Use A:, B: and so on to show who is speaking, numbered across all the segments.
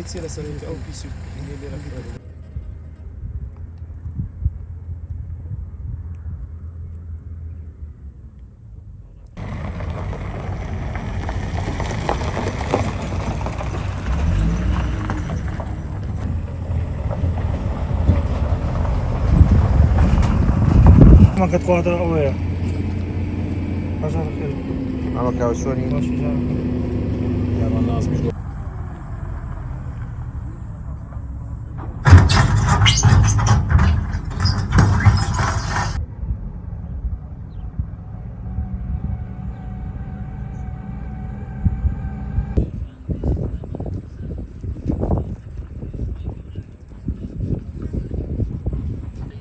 A: چیە لەسەر ئەوەی کە ئەو پیس و پینەی لێرە فڕێ دەدەن؟
B: ئەمە کاوە چۆنی؟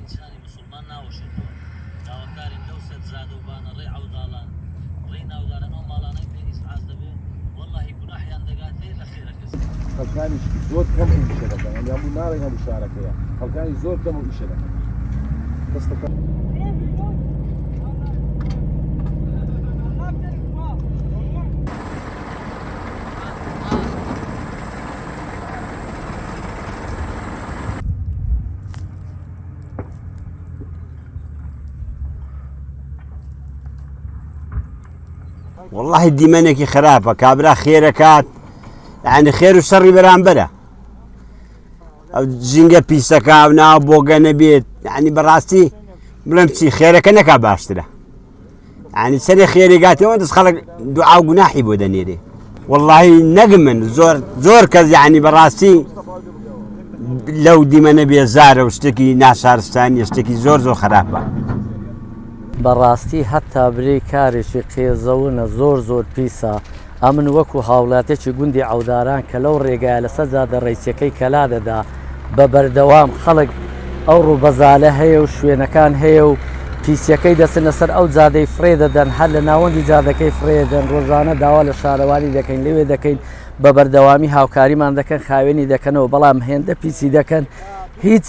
C: ئینسانی موسڵمان ناوەشێتەوە داواکارین لەو سەرجادە و بانە ڕێی عەوداڵان ڕێی ناوداران ئەو ماڵانەی پێ ئیزعاج دەبێ وەڵاهی گوناحیان دەگاتێ لە خێرەکە زیاتر.
B: خەڵکانیشکی زۆر کەم ئەو ئیشە دەکەن یانی هەموو ناڵێن هەموو شارەکەیە خەڵکانی زۆر کەم ئەو ئیشە دەکەن دەستەکە.
D: وەڵاهی دیمەنێکی خراپە کابرا خێرەکات یعنی خێر و شەڕی بەرامبەرە ئەو ژینگە پیسەکە و ناو بۆگە نەبێت یعنی بەڕاستی بڵێم چی خێرەکە نەکا باشترە یعنی سەرێ خێری گاتەوە دەست خەڵک دوعا و گوناحی بۆ دەنێرێ واللهی نەگمن زۆر زۆر کەس یعنی بەڕاستی لەو دیمەنە بێزارە و شتێکی ناشارستانی شتێکی زۆر زۆر خراپە.
E: بەڕاستی هەتا برێی کارێکی قێزەونە زۆر زۆر پیسە ئەمن وەکو هاوڵاتێکی گوندی عەوداران کە لەو ڕێگایە لەسەر جادە ڕەیسیەکەی کەلا دەدا بە بەردەوام خەڵک ئەو ڕووبەزالە هەیە و شوێنەکان هەیە و پیسیەکەی دەچن لەسەر ئەو جادەی فڕێ دەدەن هەر لە ناوەندی جادەکەی فڕێدەن ڕۆژانە داوا لە شارەوانی دەکەین لەوێ دەکەین بە بەردەوامی هاوکاریمان دەکەن خاوێنی دەکەنەوە بەڵام هێندە پیسی دەکەن هیچ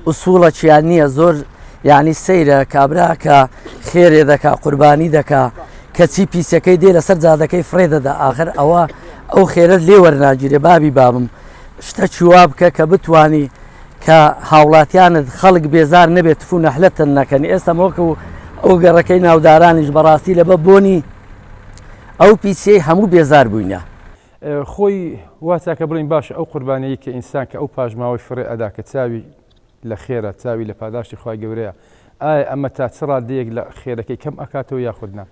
E: ئوسوڵەکیان نییە زۆر یعنی سەیرە کابرا کە خێرێ دەکا قوربانی دەکا کەچی پیسەکەی دێ لەسەر جادەکەی فڕێ دەدا ئاخر ئەوە ئەو خێرت لێ وەرناگیرێ بابی بابم شتە چوا بکە کە بتانی کە هاوڵاتیانت خەڵک بێزار نەبێت تفو نەحلەتن نەکەن ئێستا مۆکە و ئەو گەڕەکەی ناودارانیش بەڕاستی لەبە بۆنی ئەو پیسیەی هەموو بێزار بووینە.
F: خۆی وا چاکە بڵێین باشە ئەو قوربانیەی کە ئینسان کە ئەو پاشماوەی فڕێ ئەدا کە چاوی لە خێرە چاوی لە پاداشتی خوای گەورەیە ئایا ئەمە تا چ ڕادەیەک لە خێرەکەی کەم ئەکاتەوە یاخود نا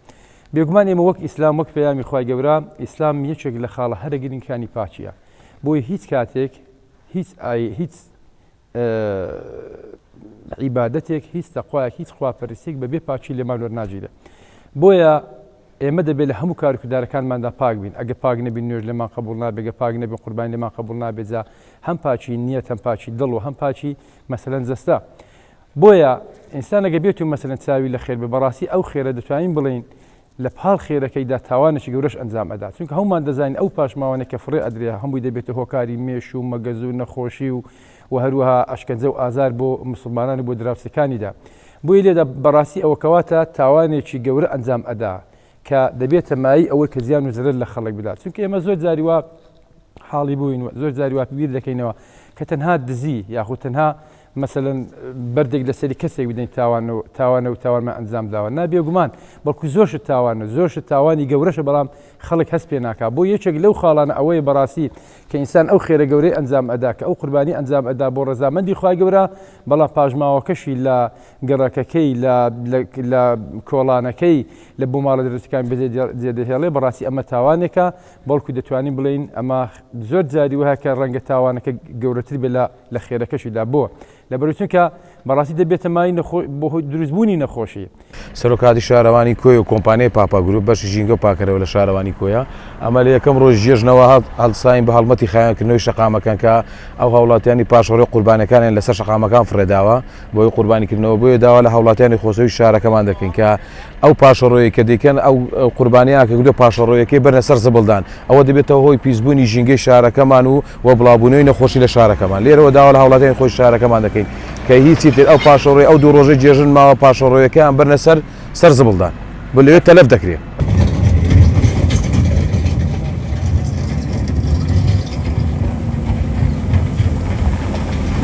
F: بێگومان ئێمە وەک ئیسلام وەک پەیامی خوای گەورە ئیسلام یەکێک لە خاڵە هەرە گرنگەکانی پاکیە بۆیە هیچ کاتێک هیچ ئای هیچ عیبادەتێک هیچ تەقوایەک هیچ خواپەرستیەک بەبێ پاکی لێمان وەرناگیرێ بۆیە ئێمە دەبێت لە هەموو کار و کردارەکانماندا پاک بین ئەگە پاک نەبین نوێژ لێمان قبوڵ نابێت گە پاک نەبین قوربانی لێمان قبوڵ نابێت جا هەم پاکی نیەت هەم پاکی دڵ و هەم پاکی مەسەلەن جەستە بۆیە ئینسان ئەگە بێت و مەسەلەن چاوی لە خێر بێ بەڕاستی ئەو خێرە دەتوانین بڵێین لە پاڵ خێرەکەیدا تاوانێکی گەورەش ئەنجام ئەدات چونکە هەموومان دەزانین ئەو پاشماوانەی کە فڕێ ئەدرێ هەمووی دەبێتە هۆکاری مێش و مەگەز و نەخۆشی و و هەروەها ئەشکەنجە و ئازار بۆ مسوڵمانان و بۆ دراوسێکانیدا بۆیە لێدا بەڕاستی ئەوە کەواتە تاوانێکی گەورە ئەنجام ئەدا کە دەبێتە مایەی ئەوەی کە زیان و زەرەر لە خەڵک بدات چونکە ئێمە زۆر جاری وا حاڵی بووین و زۆر جاری وا بیر دەکەینەوە کە تەنها دزی یاخود تەنها مەسەلەن بەردێک لەسەری کەسێک بدەین تاوان و تاوانە و تاوانمان ئەنجام داوە نا بێگومان بەڵکو زۆر شت تاوانە زۆر شت تاوانی گەورەشە بەڵام خەڵک هەست پێ ناکا بۆ یەکێک لەو خاڵانە ئەوەیە بەڕاستی کە ئینسان ئەو خێرە گەورەی ئەنجام ئەدا کە ئەو قوربانی ئەنجام ئەدا بۆ ڕەزامەندی خوای گەورە بەڵام پاشماوەکەشی لە گەڕەکەکەی لە لە کۆڵانەکەی لە بۆ ماڵە درستەکان بەجێ دەهێڵێ بەڕاستی ئەمە تاوانێکە بەڵکو دەتوانین بڵێین ئەمە زۆر جاری وایە کە ڕەنگە تاوانەکە گەورەتر بێت لە لە خێرەکەشیدا بۆ؟ لەبەرئەوەی چونکە بەڕاستی دەبێتە مایەی نەخۆ بۆ هۆی دروستبوونی نەخۆشی.
B: سەرۆکایەتی شارەوانی کۆیە و کۆمپانیای پاپا گروپ بەشی ژینگە و پاکەرەوە لە شارەوانی کۆیە ئەمە لە یەکەم ڕۆژی جێژنەوە هەڵساین بە هەڵمەتی خاوێنکردنەوەی شەقامەکان کە ئەو هاوڵاتیانی پاشەڕۆی قوربانیەکانیان لەسەر شەقامەکان فڕێداوە بۆی قوربانیکردنەوە بۆیە داوا لە هاوڵاتیانی خۆشەویست شارەکەمان دەکەین کە ئەو پاشەڕۆیەی کە دەیکەن ئەو قوربانیان کە گرتووە پاشەڕۆیەکەی بەرنە سەر زبڵدان ئەوە دەبێتە هۆی پیسبوونی ژینگەی شارەکەمان و و بڵاوبوونەوەی نەخۆشی لە شارەکەمان لێرەوە داوا لە هاوڵاتیانی خۆی شارەکەمان دەکەین کە هیچی تر ئەو پاشەڕۆی ئەو دوو ڕۆژەی جێژن ماوە پاشەڕۆیەکەیان بەرنە سەر سەر زبڵدان بۆ لەوێ تەلەف دەکرێت.